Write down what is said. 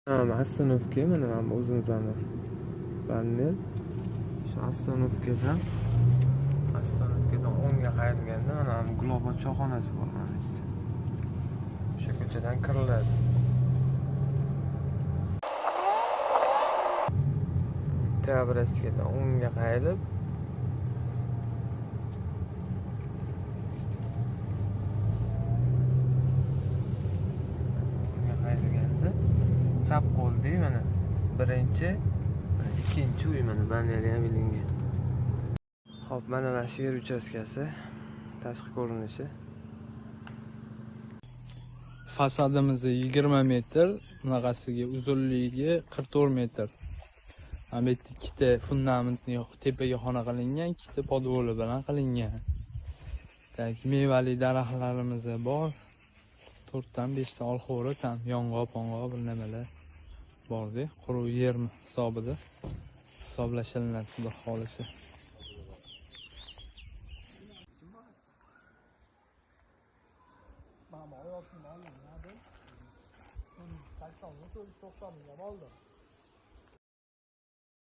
Остановка mana bu o'zimizni banner. Shu остановkadan o'ngga qayrilganda mana bu Global choyxonasi bor mana yerda. O'sha ko'chadan kiriladi. Oktyabrskiyadan o'ngga qayrilib chap qo'lda mana birinchi, ikkinchi uy mana banneri ham ilingan. Xo'p, mana shu yer uchastkasi tashqi ko'rinishi. Fasadimiz 20 metr, bunaqasiga uzunligi 44 metr. Mana bu yerda ikkita fundamentni tepaga xona qilingan, ikkita podvoli bilan qilingan. Tak, mevali daraxtlarimiz bor. 4 dan 5 ta olxo'ri, tam yong'oq, pong'oq bir nimalar bordi. Quruq yer hisobida hisoblashilinadi xudo xolisi.